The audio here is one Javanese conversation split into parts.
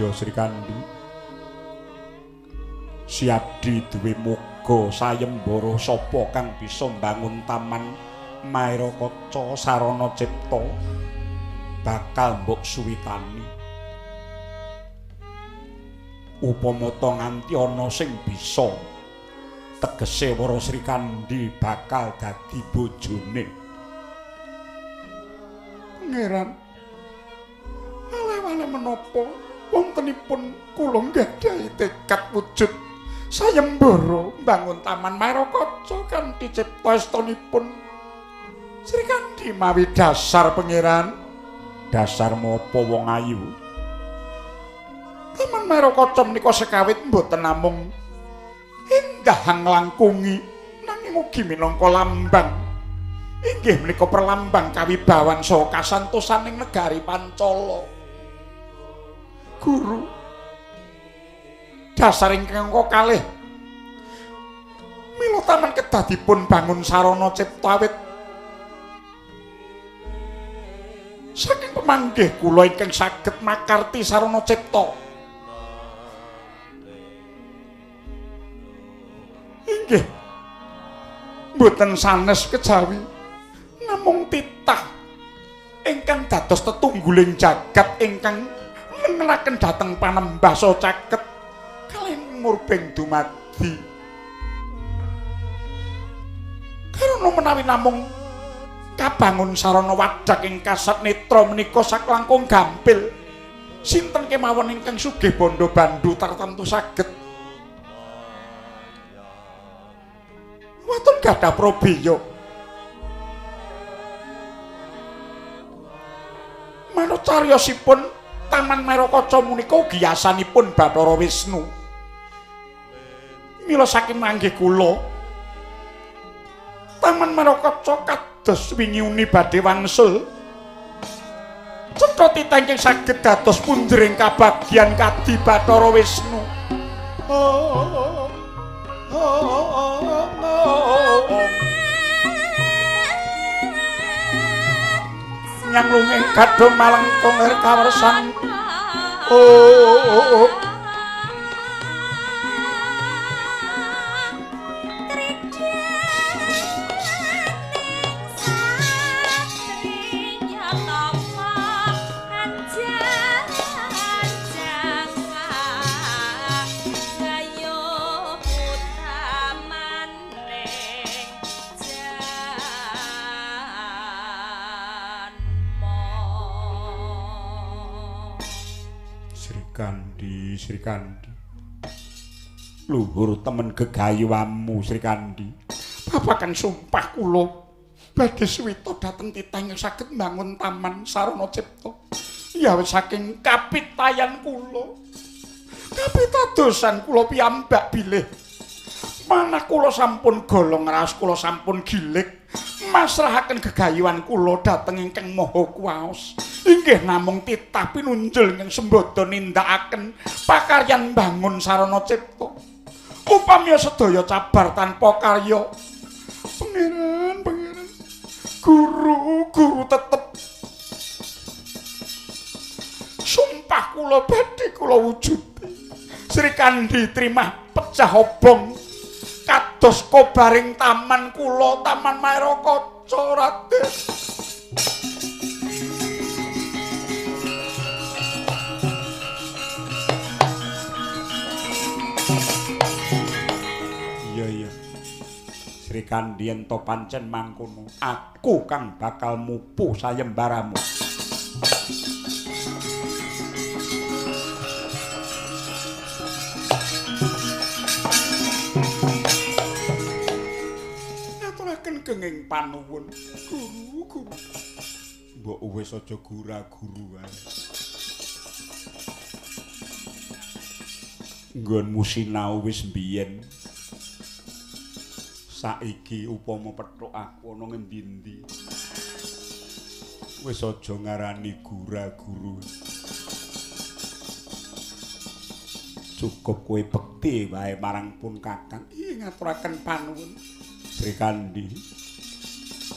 Iya Srikandhi. Siadi duwe moga sayembara sapa kang bisa mbangun taman Maerakaca sarana cipta bakal mbok suwitani. Upama ta nganti ana sing bisa, tegese Wara Srikandhi bakal dadi bojone. Pangeran, aleh-aleh menapa wontenipun kula nggadahi tekad wujud sayembara mbangun taman Maerakaca kanthi cipta estunipun Srikandhi mawi dasar pangeran. Dasar mopo wong ayu? Taman Maerakaca menika sekawit mboten namung indah nglangkungi nanging ugi minangka lambang. Inggih menika perlambang kawibawan saha kasantosaning negari Pancala. Guru, dasar ingkang angka kalih mila taman kedah dipun bangun sarana cipta awit saking pemanggih kula ingkang saged makarti sarana cipta. Inggih mboten sanes kejawi namung titah ingkang dados tetungguling jagat ingkang nengelaken dhateng panembah saha caket kalih murbeng dumadi. Karana menawi namung kabangun sarana wadak ing kasat netra menika saklangkung gampil, sinten kemawon ingkang sugih bandha bandu tartamtu saged. Waton gadah prabeya. Manut cariyosipun Taman Maerakaca menika ugi yasanipun Bathara Wisnu. Mila saking manggih kula, Taman Maerakaca kados wingi uni badhe wangsul. Cetha titah ingkang saged dados pundering kabagyan kadi Bathara Wisnu. Nyang lunging gadhong malengkung lir kawersan. Oh. Srikandhi, Srikandhi. Luhur temen gegayuanmu Srikandhi. Babagan sumpah kula badhe suwita dhateng titah ingkang saged mbangun taman sarana cipta. Ya wis saking kapitayan kula. Kapitadosan kula piyambak bilih manah kula sampun golong raos kula sampun gilik masrahaken gegayuhan kula dhateng ingkang Maha Kuwaos. Inggih namung titah pinunjul ingkang sembada nindakaken pakaryan bangun sarana cipta. Upami sedaya cabar tanpa karya. Pangeran, pangeran. Guru, guru tetep. Sumpah kula badhe kula wujudi. Srikandhi trimah pecah obong kados kobaring taman kula, Taman Maerakaca Raden. Iya iya. Srikandhi ento pancen mangkono, aku kang bakal mupu sayembaramu. Ngaturaken kenging panuwun, guru, guru. Mbok wis aja gura-guru ae. Nggonmu sinau wis mbiyen. Saiki upama pethuk aku ana ngendi-endi. Wis aja ngarani gura-guru. Cukup kowe bekti wae marang pun Kakang. Ih ngaturaken panuwun. Srikandhi,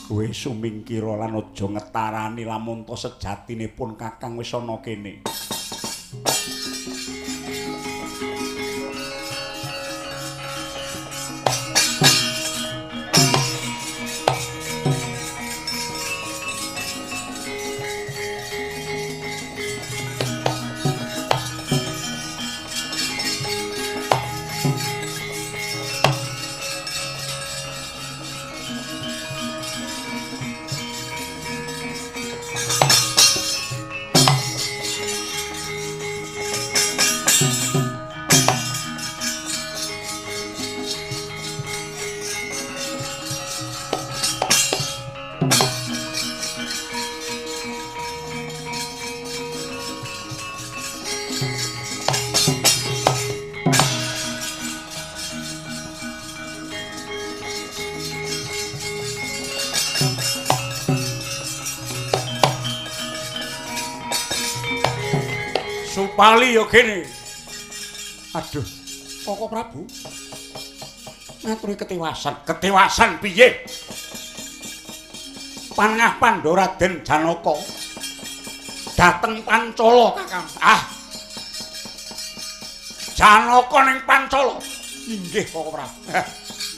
kowe sumingkira lan aja ngetarani lamun ta sejatine pun Kakang wis ana kene. Supali ya kene. Aduh, Koko Prabu. Ngaturi ketiwasan. Ketiwasan piye? Panengah Pandhawa Raden Janaka dateng Pancala, Kakang. Ah. Janaka ning Pancala. Inggih, Koko Prabu.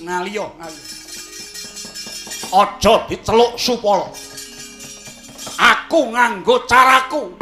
Ngaliya, ngaliya. Aja diceluk Supala. Aku nganggo caraku.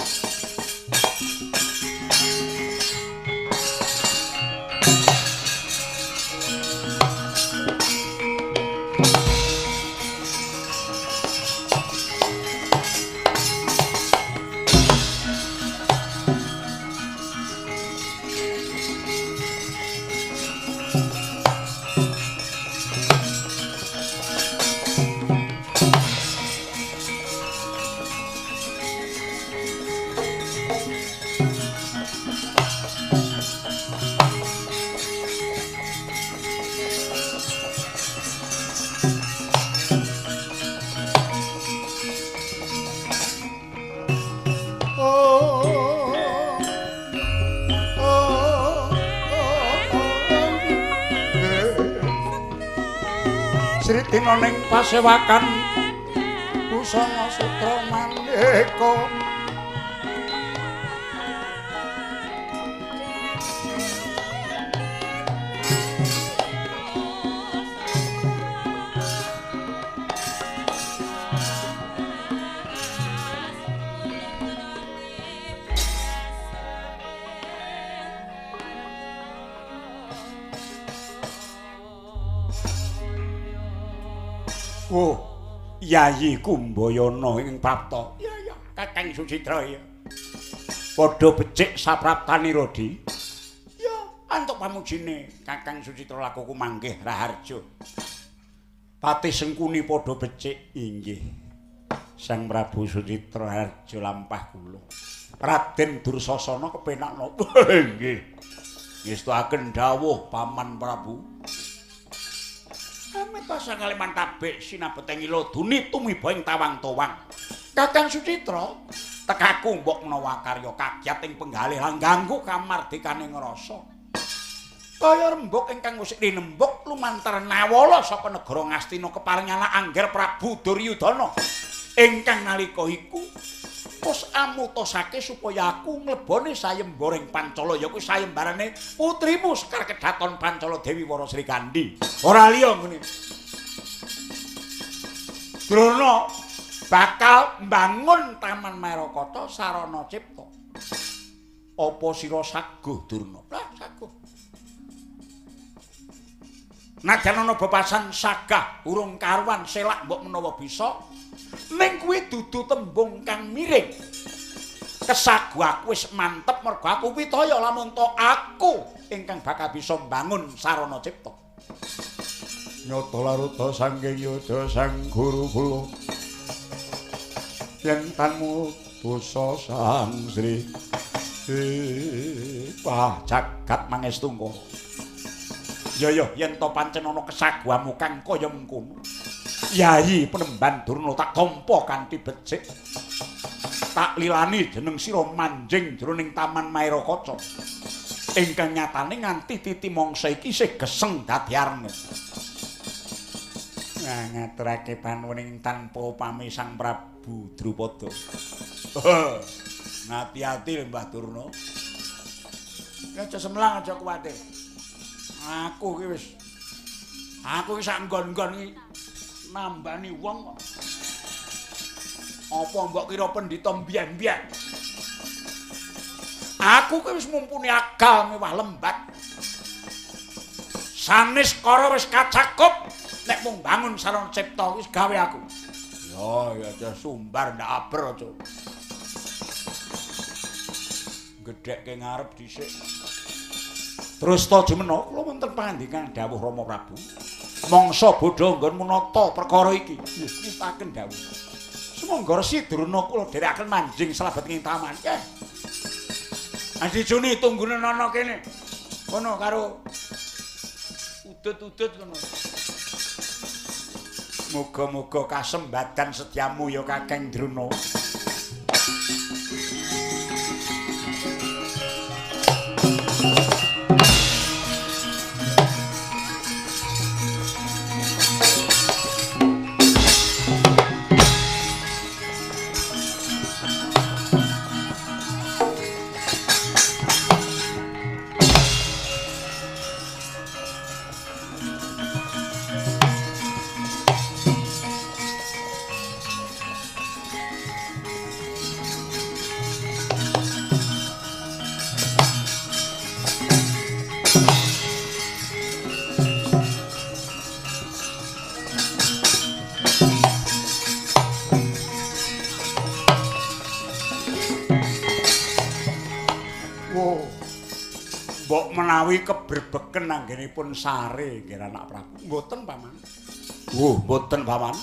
Sritina ning pasewakan busana sutra maneka. Oh, Yayi Kumbayana ing prapta. Ya ya, Kakang Sucitra ya. Padha becik sapraptanira, Di. Ya, antuk pamujine Kakang Sucitra lakuku manggih raharja. Patih Sengkuni padha becik inggih. Sang Prabu Sucitra harja lampah kula. Raden Dursasana kepenakno. Inggih. Ngestuaken dawuh Paman Prabu. Amit pasangale mantabik sinabeteng ila duni tumiba ing tawang-tawang. Kakang Sucitra, tekaku mbok menawa karya kagyat ing penggalih lan ganggu kamardikane ngrasa. Kaya rembug ingkang wis linembug lumantar nawala saka negara Ngastina keparing anak Angger Prabu Duryudana ingkang nalika iku wis amutosake supaya aku mlebone sayembara ing Pancala ya kuwi sayembarane putrimu Sekar Kedhaton Pancala Dewi Wara Srikandhi. Ora liya ngene. Drona bakal mbangun Taman Marakata sarana cipta. Apa sira saguh Durna? Lah saguh. Najan ana bebasan sagah urung karuan selak mbok menawa bisa. Ning kuwi dudu tembung kang miring. Kesagu aku wis mantep mergo aku pitaya lamun to aku ingkang bakal bisa mbangun sarana cipta. Nyata laruta sangking yuda sang guru kula. Yen tanmu dosa sang Sri. Wah, jagat mangestu ngko. Ya ya yen to pancen ana kesaguamu kang kaya mengkono. Yayi Penemban Durna tak tampa kanthi becik. Tak lilani jeneng sira manjing jroning Taman Maerakaca. Ingkang nyatane nganti titi mangsa iki isih geseng dadi arna. Ngaturake panuwun ing tanpa upami Sang Prabu Drupada. Ngati-ati Mbah Durna. Aja semlang aja kuwatir. Aku iki wis aku iki sak nggon-nggon iki nambani wong kok. Apa mbok kira pendhita mbiyen-mbiyen? Aku ki wis mumpuni akal mewah lembat. Sanes kara wis kacakup nek mung bangun sarana cipta wis gawe aku. Ya ya aja sumbar ndak aber aja. Gedhekke ngarep dhisik. Terus ta jumena kula wonten pangandikan dawuh Rama Prabu. Mangsa bodho nggonmu nata perkara iki. Nggih, ngestaken dawuh. Sumangga Resi Durna kula dherekaken manjing slabet ing taman. Nggih. Andi Juni tunggune ana kene. Kono karo udut-udut kono. Muga-muga kasembadan setyamu ya Kakang Drona. Mbok menawi kebrebeken anggenipun sare nggih anak Prabu. Mboten, Paman. Oh, mboten, Paman.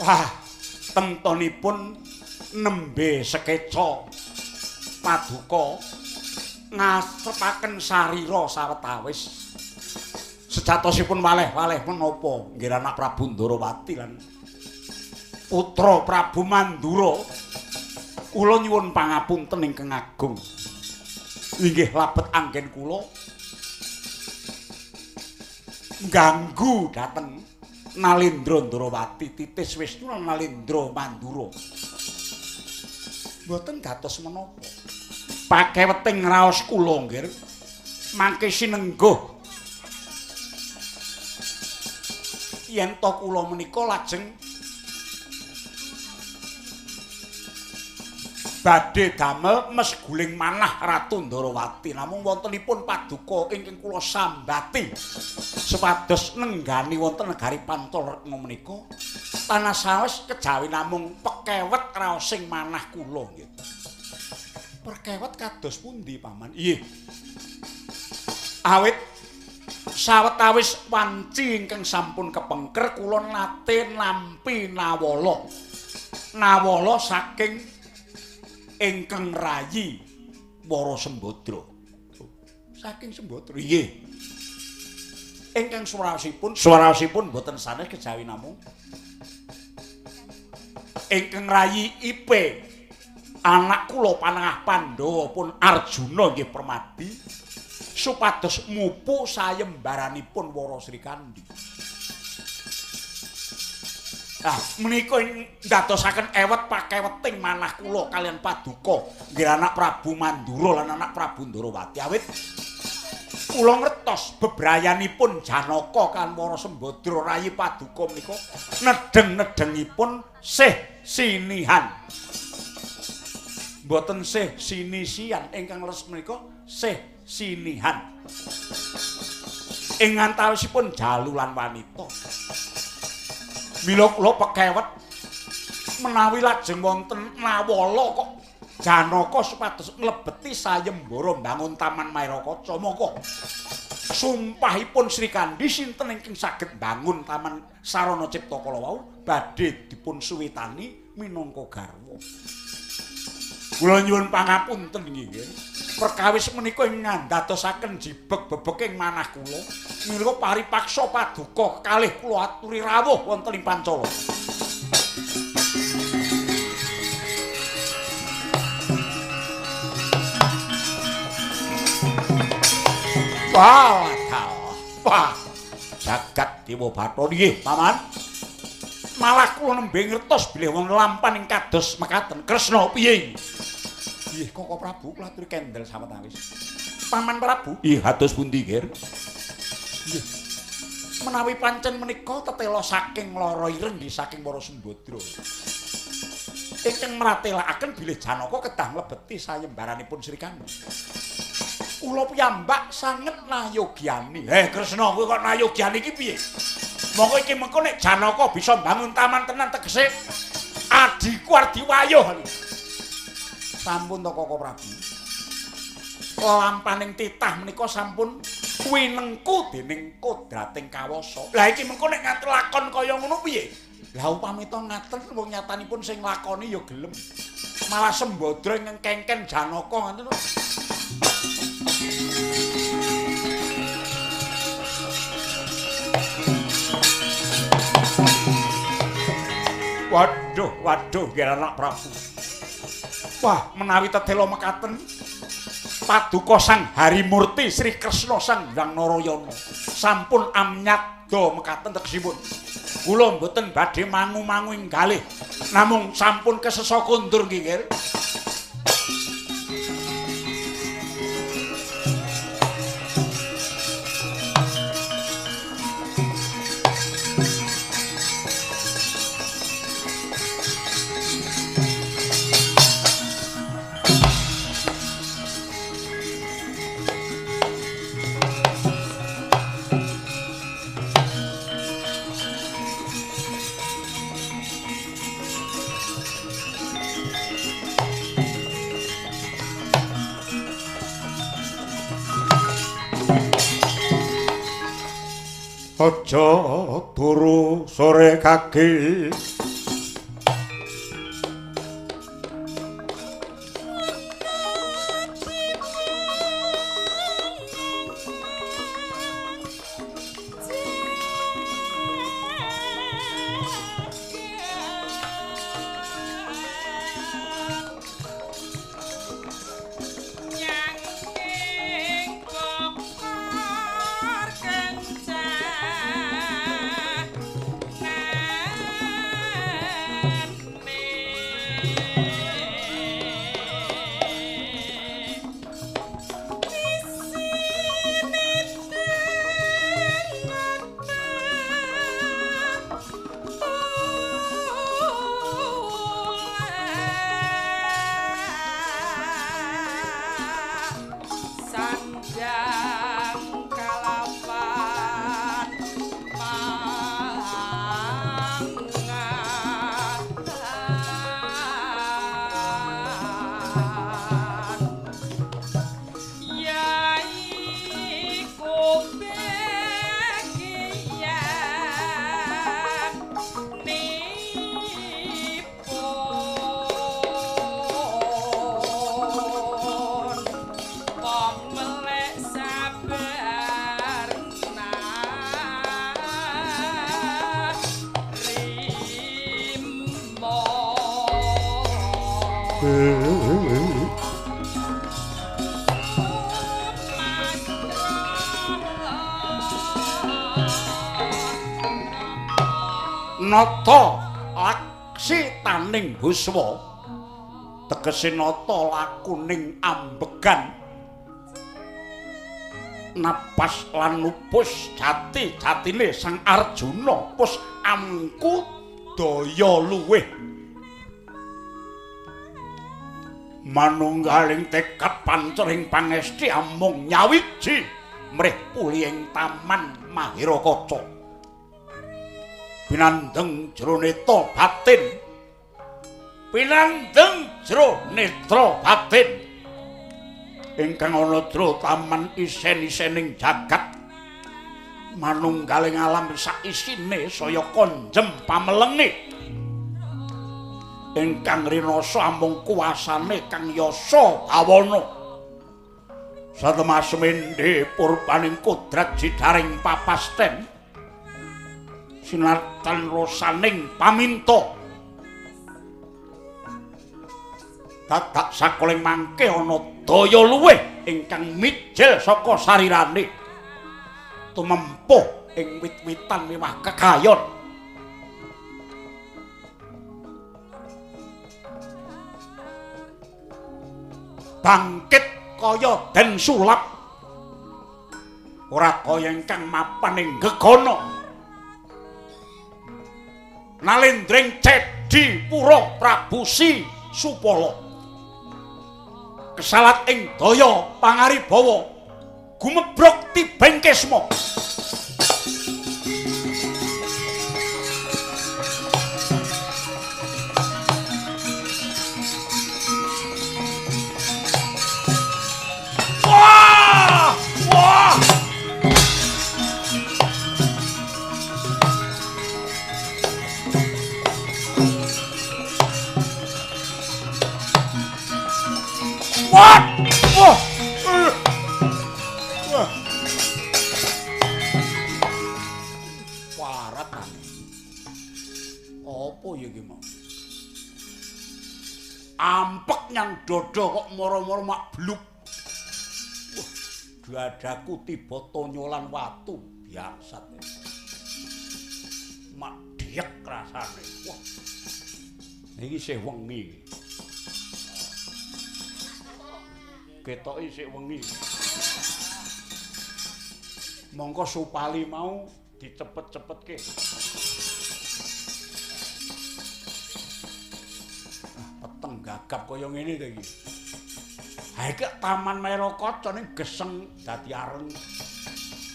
Wah, temtonipun nembe sekeca paduka ngasepaken sarira sawetawis. Sejatosipun waleh-waleh menapa nggih anak Prabu Ndarawati lan putra Prabu Mandura. Kula nyuwun pangapunten ingkang agung. Inggih labet anggen kula ngganggu dhateng Nalendra Ndarawati titis Wisnu lan Nalendra Mandura. Mboten dados menapa. Pakeweting raos kula nggih mangke sinengguh yen to kula menika lajeng badhe damel mesguling manah Ratu Ndarawati, namung wontenipun paduka ingkang kula sambati supados nenggani wonten negari Pancalatna menika tanah sawes kejawi namung pekewet raosing manah kula nggih. Perkewet kados pundi, Paman? Nggih. Awit sawetawis wanci ingkang sampun kepengker kula nate nampi nawala. Nawala saking ingkang rayi Wara Sembadra. Saking Sembadra. Nggih. Ingkang swaraosipun mboten sanes kejawi namung ingkang rayi Ipe anak kula panengah Pandhawa pun Arjuna nggih Permadi supados mupu sayembaranipun Wara Srikandhi. Ah, menika ndadosaken ewet pakeweting manah kula kaliyan paduka nggih anak Prabu Mandura lan anak Prabu Ndarawati. Awit kula ngertos bebrayanipun Janaka kan Wara Sembadra rayi paduka menika nedheng-nedhengipun sih sinihan. Mboten sih sinisian, ingkang leres menika sih sinihan. Ing antawisipun jalu lan wanita. Mila kula pekewet menawi lajeng wonten nawala kok Janaka supados nglebeti sayembara mbangun Taman Maerakaca. Monggo sumpahipun Srikandhi sinten ingkang saged mbangun Taman Sarana Cipta kala wau badhe dipun suwitani minangka garwa. Kula nyuwun pangapunten nggih. Perkawis menika ngandadosaken jibeg bebeking manah kula. Mila paripaksa paduka kalih kula aturi rawuh wonten ing Pancala. Wah, wah. Jagat Dewa Bathara nggih, Paman. Malah kula nembe ngertos bilih wong lampan ing kados mekaten. Kresna piye? Nggih, Koko Prabu kula aturi kendel sawetawis. Paman Prabu, nggih kados pundi, Ger? Nggih. Menawi pancen menika tetela saking lara ireng nggih saking Wara Sembadra. Ingkang mratelakaken bilih Janaka kedah mlebeti sayembaranipun Srikandhi. Kula piyambak sanget nayogyani. Heh Kresna, kowe kok nayogyani iki piye? Monggo iki mengko nek Janaka bisa mbangun taman tenan tegese adhiku arep diwayuh. Sampun to Koko Prabu. Lampaning titah menika sampun winengku dening kodrating kawasa. Lah iki mengko nek nganti lakon kaya ngono piye? Lah upami to ngaten wong nyatanipun sing lakoni ya gelem. Malah Sembadra ngengkengken Janaka ngoten. Waduh, waduh, nggih anak Prabu. Wah, menawi tetela mekaten paduka Sang Harimurti Sri Kresna Sang Hyang Narayana sampun amnyadda mekaten tegesipun. Kula mboten badhe mangu-mangu ing galih, namung sampun kesesa kondur nggih, Nggih. Aja turu sore kaki. Nata laksi taning huswa tegese nata lakuning ambegan napas lan lupus jati-jatine Sang Arjuna pus amku daya luwih manunggaling tekad pancering pangesti amung nyawiji mrih puli ing Taman Mahirakaca pinandheng jero neta batin, pinandheng jero netra batin ingkang ana jero taman isen-isening jagat manunggaling alam saisine saya konjem pamelenge ingkang rinasa amung kuwasane Kang Yasa Bawana satemas mendhe purbaning kodrat jidaring papasten sinartan rosaning paminta dadak sakoling mangke ana daya luwih ingkang mijil saka sarirane tumempuh ing wit-witan miwah kekayon. Bangkit kaya den sulap ora kaya ingkang mapan ing gegana nalendring cedhi pura Prabu Si Supala kesalat ing daya pangaribawa gumebruk tibeng kisma. Wah! Wah! Wah! Wah! Wah! Parat ane. Apa ya iki mau? Ampek nyang dada kok moro-moro mak bluk. Wah, dadaku tiba tonyolan watu biasa. Mak diek rasane. Wah. Iki isih wengi. Ketoke isih wengi. Mongko Supali mau dicepet-cepetke. Peteng gagap kaya ngene ta iki. Ha iki Taman Maerakaca ning geseng dadi areng.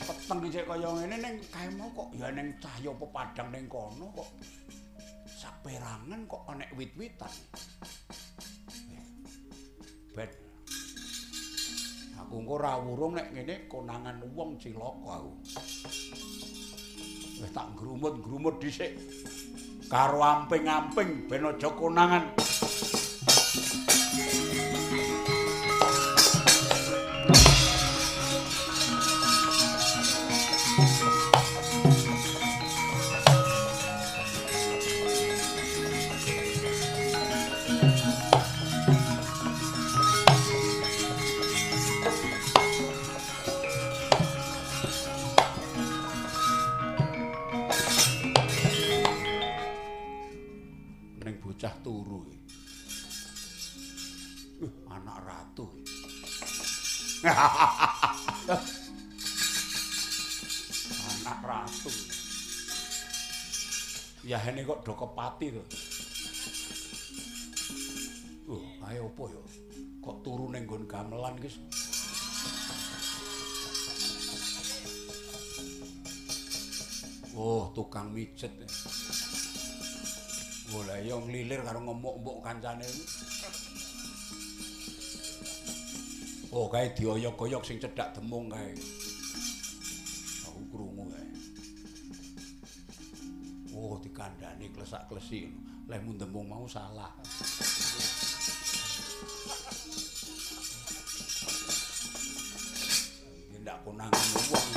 Peteng isih kaya ngene ning kae mau kok ya ning cahya pepadang ning kono kok saperangan kok enek wit-witan. Ben aku engko ora wurung nek ngene konangan wong cilaka aku. Wis tak ngrumut-ngrumut dhisik. Karo amping-amping ben aja konangan. Bocah turu iki. Anak ratu iki. Anak ratu. Yahene kok do kepati to. Ayo apa ya? Kok turu ning nggon gamelan iki? Oh, tukang mijet. Oh, lah ya nglilir karo ngemuk-emuk kancane. Oh, kae dioyok-oyok sing cedhak demung kae. Aku krungu kae. Oh, dikandhani klesak-klesi. Lehmu demung mau salah. Iki ndak konangan wong.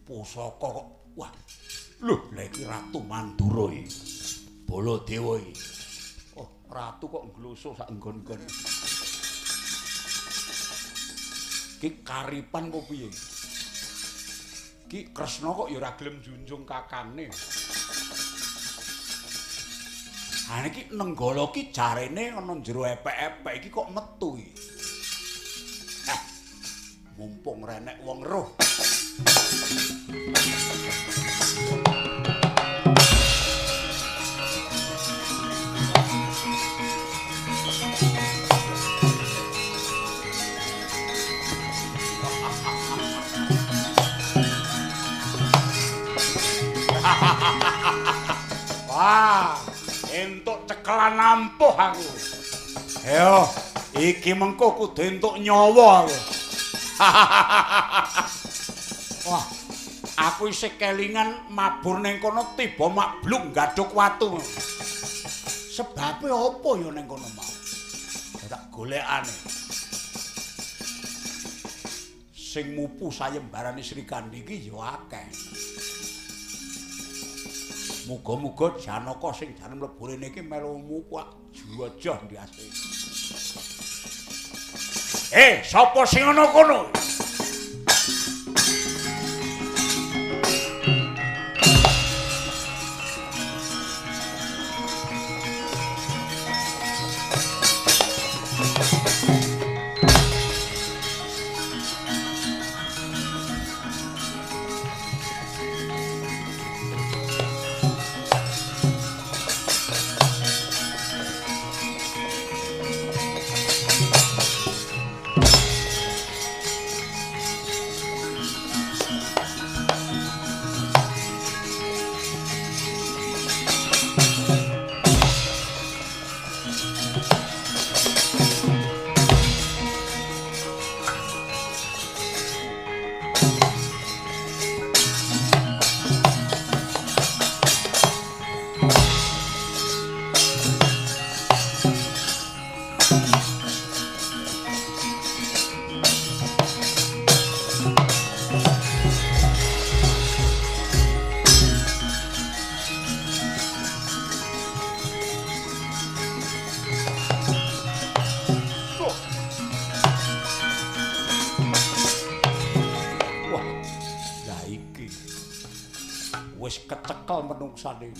Pusaka kok. Wah. Lho, lha iki Ratu Mandura iki. Baladewa iki. Oh, ratu kok nglusuh sak nggon-nggon. Iki karipan kok piye? Ki Kresna kok ya ora gelem junjung kakangne. Ha niki Nenggala ki jarene ana jero epek-epek iki kok metu iki. Mumpung renek wong roh. Wah, entuk cekelan ampuh aku. Ayo, iki mengko kudu entuk nyawa aku. Wah, aku isih kelingan mabur ning kono tiba makbluk nggadhuk watu. Sebabe apa ya ning kono mau? Tak golekane. Sing mupu sayembarane Srikandhi iki ya akeh. Muga-muga Janaka sing jane mlebu rene iki melu mupu juwajah ndiase. Sapa sing ana kono? Wis kecekel menungsane.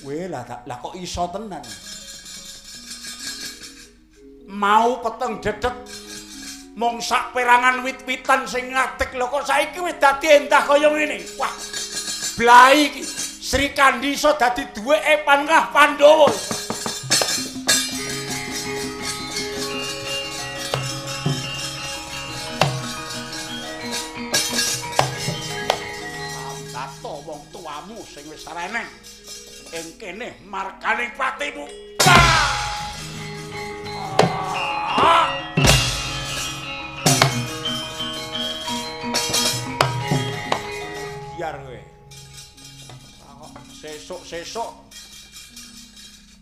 Weh lah kok iso tenan. Mau peteng dedet mung sak perangan wit-witan sing ngadeg lho kok saiki wis dadi endah kaya ngene. Wah. Blai iki Srikandhi iso dadi duweke Pangah Pandhawa. Tato wong tuamu sing wis reneng ing kene margane patimu. Biar kowe. Kok sesuk-sesuk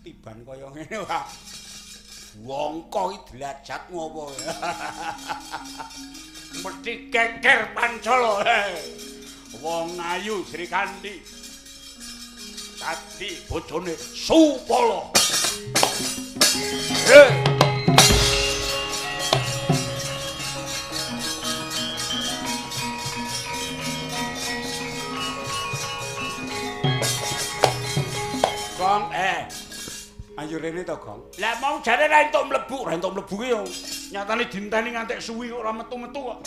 tiban kaya ngene wae. Wongko iki derajatmu apa? Mesti keker Pancala. Wong ayu Srikandhi dadi bojone Supala. Gong, ayo rene to, Gong. Lah mau jare ra entuk mlebu, ra entuk mlebu ki yo nyatane dinteni ngantek suwi kok ora metu-metu kok.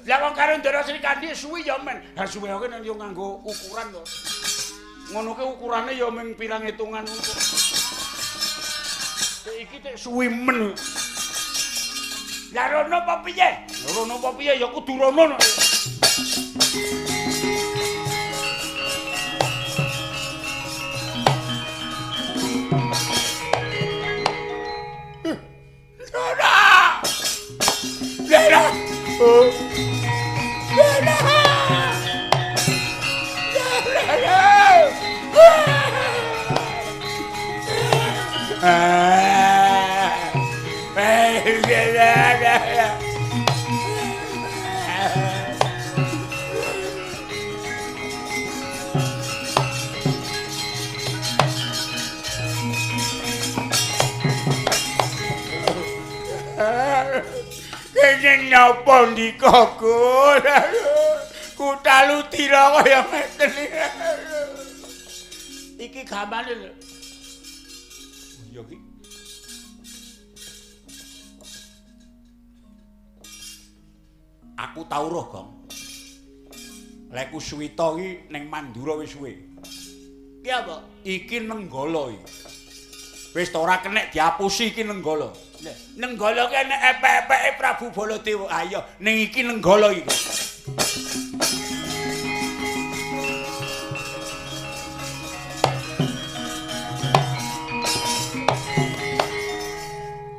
Lah wong karo Ndara Srikandhi suwi ya men. Ha suwe aku nek yo nganggo ukuran to. Ngono ki ukurane ya mung pirang hitungan kok. Tek iki tek suwi men. Lah rono apa piye? Rono apa piye ya kudu rono. Ndara! Ndara! Oh. Ndara! Ndara! Kene napa ndika Kutaludira kaya ngeten iki. Iki gamane lho. Iya iki. Aku tau roh, Gong. Lek Kuswita iki ning Mandura wis suwe. Iki apa? Iki Nenggala iki. Wis ta ora kenek diapusi iki Nenggala. Nenggala ki enek epek-epeke Prabu Baladewa. Ha iya, ning iki Nenggala iki.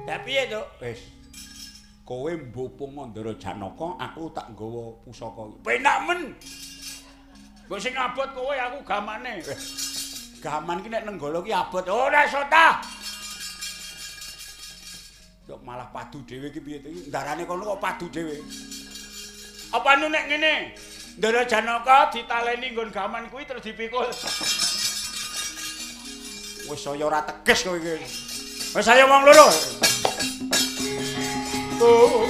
Lah piye, Cuk? Wis. Kowe mbopong Ndara Janaka, aku tak nggawa pusaka. Penak men. Mbok sing abot kowe, aku gamane. Gaman ki nek Nenggala ki abot. Ora iso ta. Kok malah padu dhewe iki piye to? Ndarane kono kok padu dhewe. Apa anu nek ngene? Ndara Janaka ditaleni nggon gaman kuwi terus dipikul. Wis saya ora teges kowe iki. Wis ayo wong loro. Oh.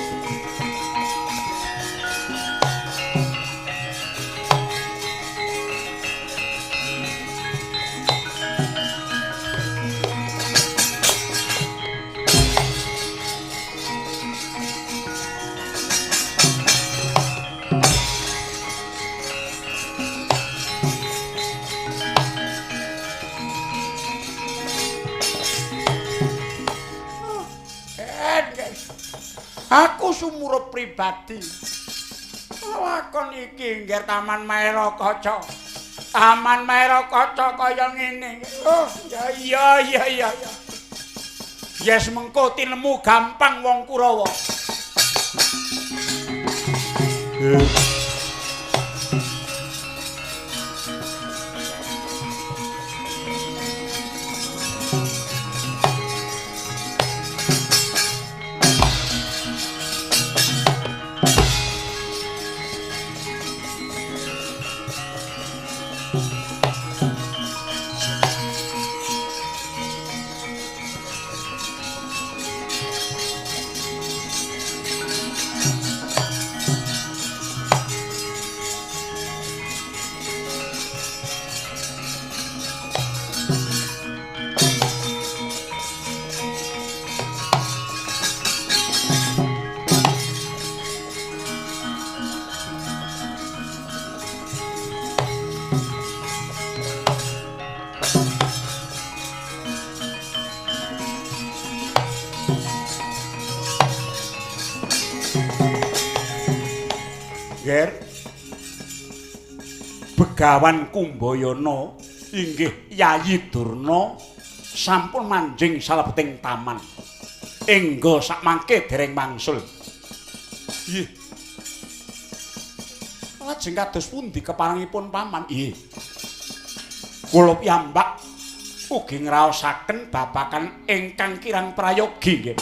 Aku sumurup pribadi. Lakon iki ngger Taman Maerakaca. Taman Maerakaca kaya ngene. Oh, ya iya iya iya. Yes mengko tinemu gampang wong Kurawa. Ger. Begawan Kumbayana inggih Yayi Durna sampun manjing salebeting taman. Engga sakmangke dereng wangsul. Nggih. Lajeng kados pundi keparengipun paman? Nggih. Kula piyambak ugi ngraosaken babagan ingkang kirang prayogi nggih.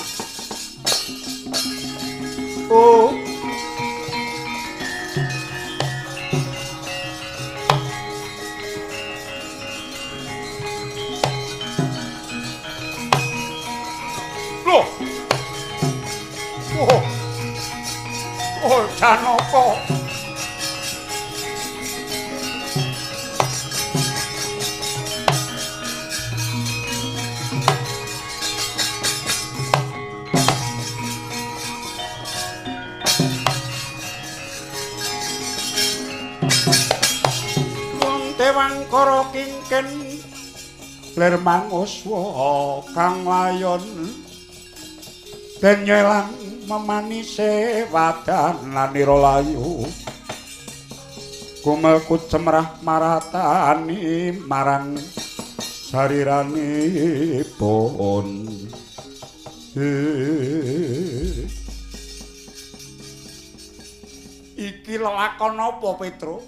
Oh. Loh. Oh. Oh, Janaka. Dewangkara kingken lir manguswa kang layon den nyelang memanise wadan lanira layu kumel kucemrah maratani marang sariranipun. Iki lelakon apa, Petro?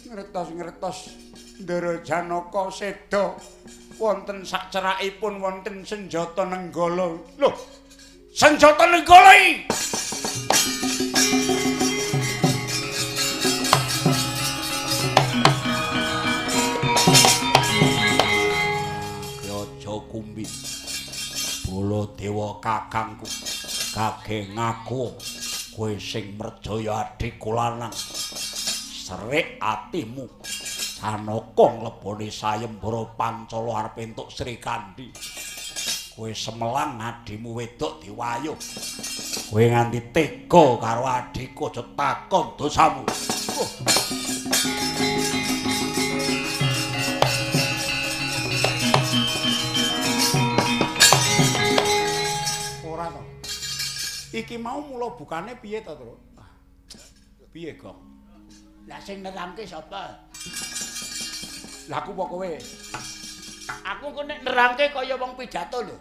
Ngertos-ngertos Ndara Janaka seda wonten sacerakipun wonten senjata Nenggala. Lho, senjata Nenggala iki. Aja kumbi. Baladewa kakangku kage ngaku kowe sing merjaya adhiku lanang. Serik atimu. Janaka ngleboni sayembara Pancala arep entuk Srikandhi. Kowe semelang adhimu wedok diwayuh. Kowe nganti tega karo adhiku aja takon dosamu. Oh. Ora to. Iki mau mula bukane piye to, Tru? Piye, Gong? Lah sing nerangke sapa? Lah aku apa kowe? Aku kok nek nerangke kaya wong pidato lho.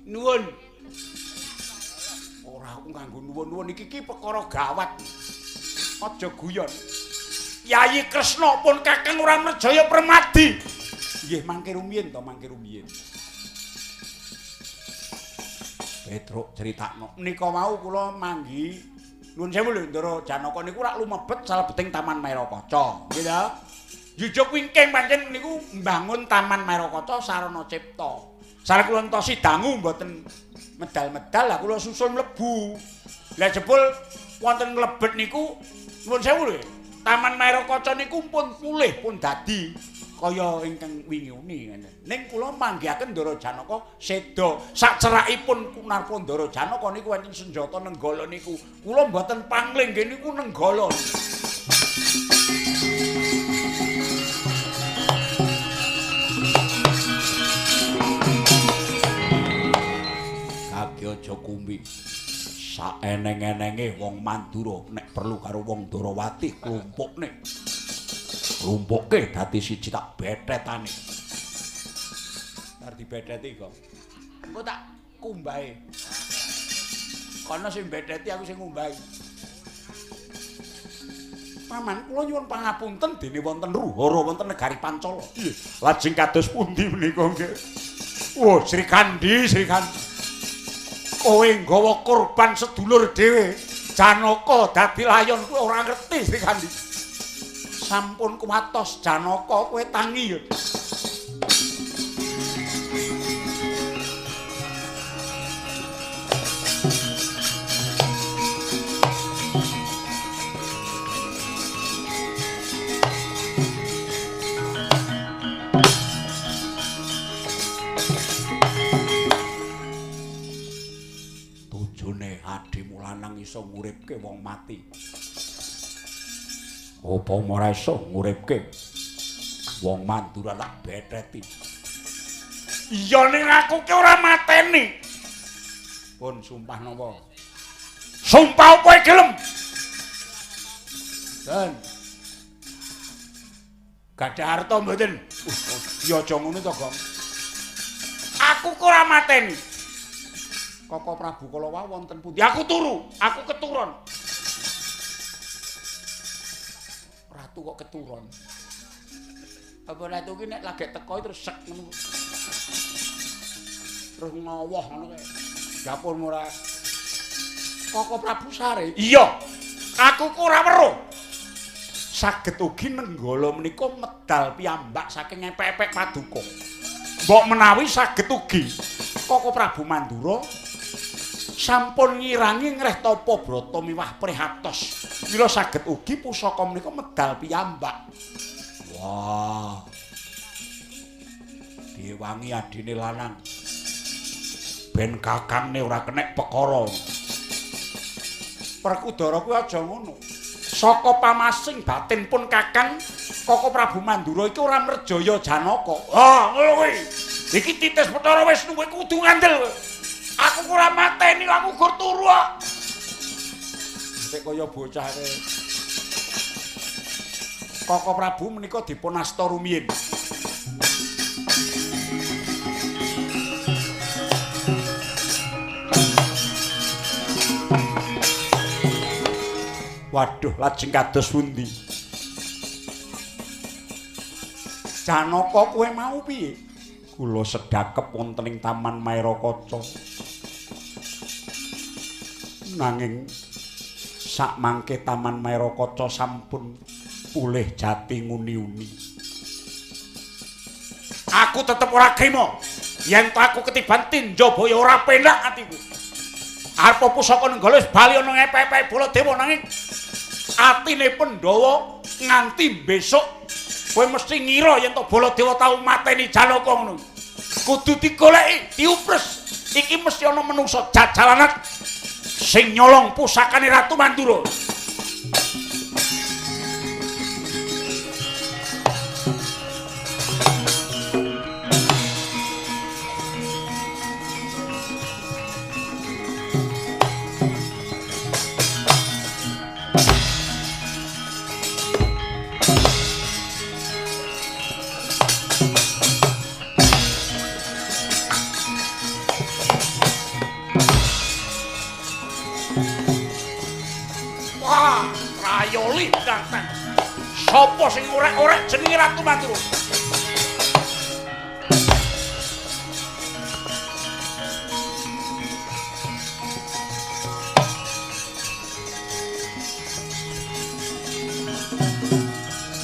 Nuwun. Ora aku nganggo nuwun-nuwun iki ki perkara gawat. Aja guyon. Yayi Kresna pun kakang ora mrejaya Permadi. Nggih mangke rumiyin to, mangke rumiyin. Petruk critakno. Menika wau kula manggi nuwun sewu lho Ndara Janaka niku rak lumebet salebeting Taman Maerakaca. Nggih ta? Jujuk wingking pancen niku mbangun Taman Maerakaca sarana cipta. Sareng kula entosi dangu mboten medal-medal lah kula susul mlebu. Lah jebul wonten nglebet niku nuwun sewu lho. Taman Maerakaca niku pun pulih pun dadi kaya ingkang wingi uni ngene. Ning kula manggihaken Ndara Janaka seda. Sacerakipun kunarpa Ndara Janaka niku wonten senjata Nenggala niku. Kula mboten pangling nggih niku Nenggala. Kage aja kumbi. Saeneng-enenge wong Mandura nek perlu karo wong Darawati klumpukne. Klumpukke dadi siji tak bethetane. Arep dibetheti kok. Engko tak kumbahe. Kono sing betheti aku sing ngumbahi. Paman kula nyuwun pangapunten dene wonten Ruhara wonten negari Pancala. Nggih. Lajeng kados pundi menika nggih? Wah, Srikandhi, Srikandhi. Kowe nggawa korban sedulur dhewe. Janaka dadi layon kowe ora ngerti Srikandhi. Sampun kuwatos Janaka kowe tangi ya. Tujune adhimu lanang iso nguripke wong mati. Apa ora iso nguripke wong Mandura tak betheti. Iya ning aku ki ora mateni. Pun sumpah napa? Sumpah kowe gelem? Den. Gadah harta mboten? Ya aja ngono to, Gong. Aku ora mateni. Koko Prabu kala wau wonten pundi? Aku turu, aku keturun. Ratu kok keturun. Apa ratu ki nek lagi teko terus sek ngono. Terus ngowoh ngono kae. Dapur ora. Koko Prabu sare. Iya. Aku ku ora weruh. Saged ugi Nenggala menika medal piyambak saking epek-epek paduka. Mbok menawi saged ugi Koko Prabu Mandura sampun ngirangi ngreh tapa brata miwah prihatos. Mila saged ugi pusaka menika medal piyambak. Wah. Diwangi adine lanang. Ben kakangne ora kenek perkara. Werkudara kuwi aja ngono. Saka pamasing batin pun kakang Koko Prabu Mandura iki ora mrejaya Janaka. Ah, ngono kuwi. Iki titis perkara wis nuwe kudu ngandel. Aku ora mateni, aku gur turu kok. Nek kaya bocah kae. Koko Prabu menika dipun asta rumiyin. Waduh, lajeng kados pundi? Janaka kowe mau piye? Kula sedhakep wonten ing Taman Maerakaca. Nanging sakmangke Taman Maerakaca sampun pulih jati nguni-uni. Aku tetep ora trima yen aku ketiban Tinjabaya ora penak atiku. Arep pusaka Nenggala wis bali ana ngepek-epek Baladewa nanging atine Pandhawa nganti besok kowe mesti ngira yen to Baladewa tau mateni Janaka ngono. Kudu digoleki, diupres. Iki mesti ana menungsa jajalanat sing nyolong pusakane Ratu Mandura. Sopo sing orek-orek jenenge Ratu Mandura?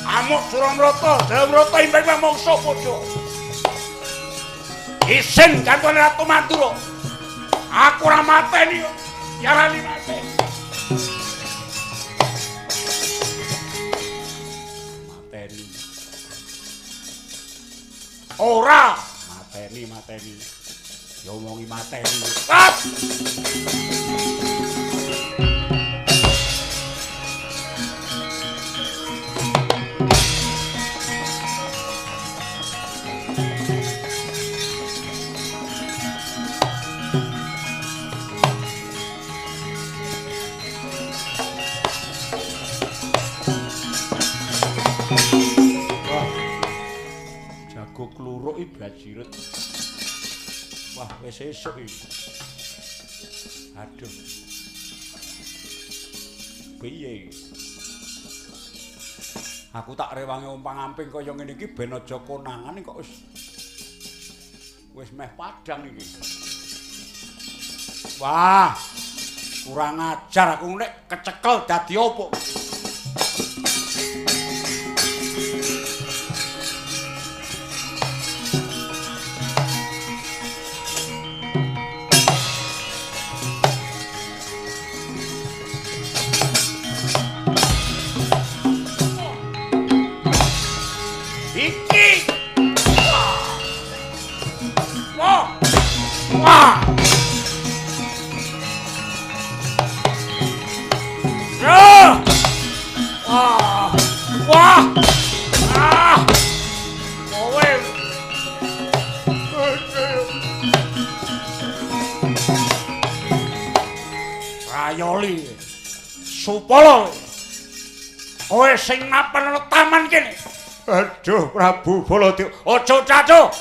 Amuk Suramrata, Dawrata imbang mangsa padha. Isin kantone Ratu Mandura. Aku ora mateni kok. Yarani mateni. Ora mateni mateni. Ya omongi mateni. Ah! Kluruk iki bajirut. Wah, wis esuk iki. Aduh. Piye iki? Aku tak rewangi ompang-amping kaya ngene iki ben aja konangan kok wis meh padhang iki. Wah, kurang ajar aku nek kecekel dadi opo? Kayoli. Supala. Kowe sing mapan ana taman kene. Aduh Prabu Baladewa, aja caco.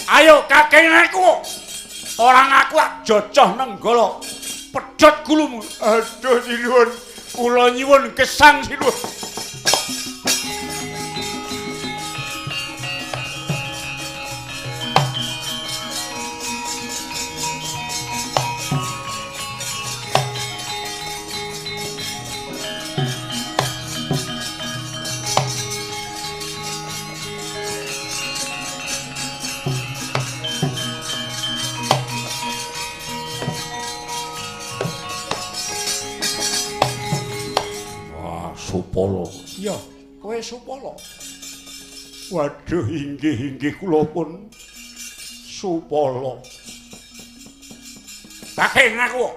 Ayo kakeng aku. Ora ngaku jojoh Nenggala. Pedhot gulumu. Aduh sinuwun, kula nyuwun gesang sinuwun. Supala. Iya, kowe Supala. Waduh, inggih-inggih kula pun Supala. Kakek ngaku.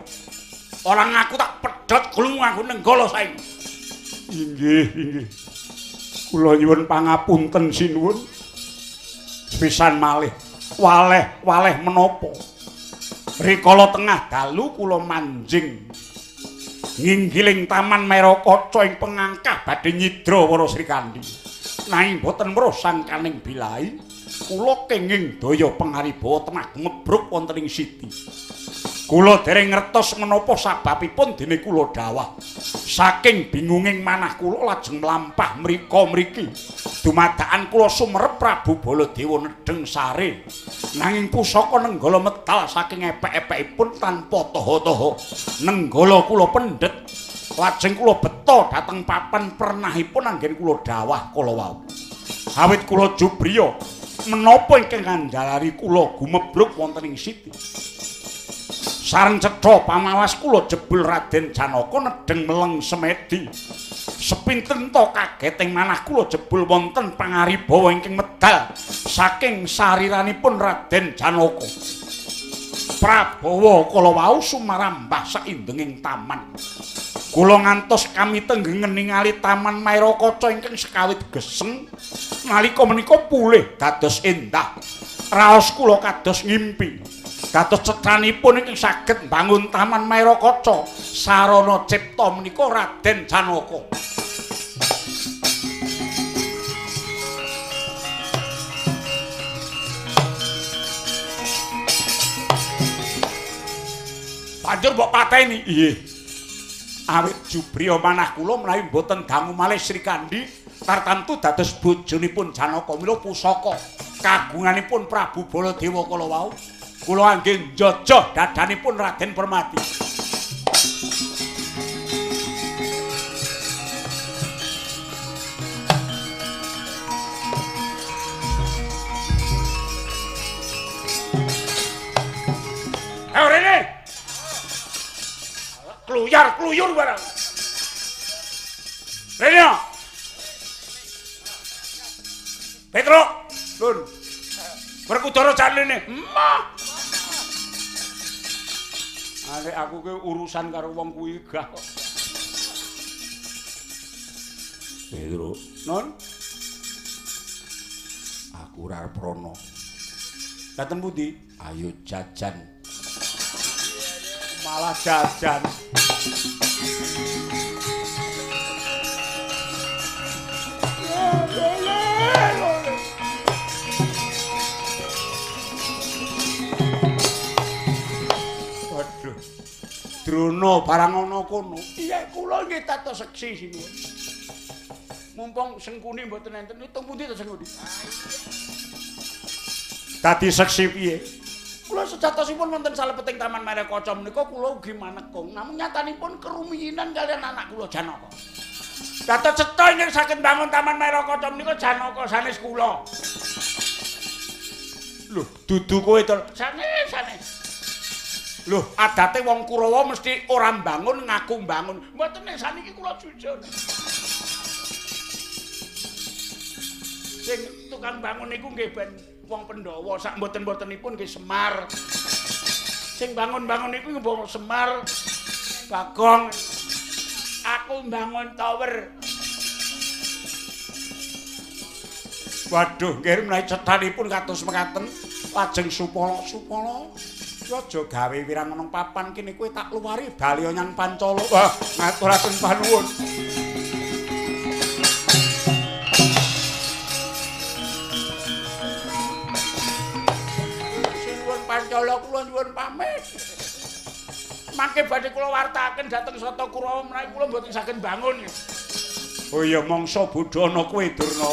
Ora ngaku tak pedhot gulumu aku Nenggala saiki. Inggih, inggih. Kula nyuwun pangapunten sinuwun. Pisan malih, waleh-waleh menapa? Rikala tengah dalu kula manjing nginggiling Taman Merakaca ing pengangkah badhe nyidra para Srikandhi. Nanging boten weruh sangkaning bilai, kula kenging daya pangaribawa tengah gemebruk wonten ing siti. Kula dereng ngertos menapa sababipun dene kula dawah. Saking bingunging manah kula lajeng mlampah mrika mriki. Dumadakan kula sumerep Prabu Baladewa nedheng sare. Nanging pusaka Nenggala medal saking epek-epekipun tanpa taha-taha. Nenggala kula pendhet. Lajeng kula beta dhateng papan pernahipun anggen kula dawah kala wau. Awit kula jubriya menapa ingkang nganjalari kula gumebluk wonten ing siti. Sareng cetha pamawas kula jebul Raden Janaka nedheng meleng semedi. Sepinten to kageting manah kula jebul wonten pangaribawa ingkang medal saking sariranipun Raden Janaka. Prabawa kala wau sumarambah saindenging taman. Kula ngantos kami tenggengen ningali Taman Maerakaca ingkang sekawit geseng nalika menika pulih dados endah. Raos kula kados ngimpi. Dados cethanipun ingkang saged mbangun Taman Maerakaca sarana cipta menika Raden Janaka. Banjur mbok pateni. Nggih. Awit jubriya manah kula menawi mboten dangu malih Srikandhi tartamtu dados bojonipun Janaka mila pusaka kagunganipun Prabu Baladewa kala wau kula angge njojoh dadanipun Raden Permati. Ayo rene. Kluyar kluyur barang. Rene. Petro, Lun. Werkudara jarene. Emah. Arek aku ki urusan karo wong kuwi gah kok. Petro, Nun. Aku ora arep rono. Dateng pundi? Ayo jajan. Malah jajan. Waduh. Drona barang ana kono. Iya, kula nggih tato seksi sinuwun. Mumpung Sengkuni mboten enten, teng pundi to Sengkuni? Dadi seksi piye? Kula sejatosipun wonten salebeting Taman Maerakaca menika kula ugi manekung, namung nyatanipun kerumiyinan kaliyan anak kula Janaka. Dados cetha ingkang saged mbangun Taman Maerakaca menika Janaka sanes kula. Lho, dudu kowe to. Sanes, sanes. Lho, adate wong Kurawa mesti ora mbangun ngaku mbangun. Mboten nek saniki kula jujur. Sing tukang bangun niku nggih ben wong Pandhawa, sak mboten-mbotenipun nggih Semar. Sing bangun-bangun niku nggih Semar, Bagong. Aku mbangun tower. Waduh, nggih menawi cethanipun kados mekaten lajeng Supala, Supala. Aja gawe wirang nang papan kene kowe tak luwari bali nyang Pancala. Wah, ngaturaken panuwun. Sinuwun Pancala kula nyuwun pamit. Mangke badhe kula wartakaken dhateng Sata Kurawa menawi kula mboten saged bangun. Oh iya mangsa bodhana kowe Durna.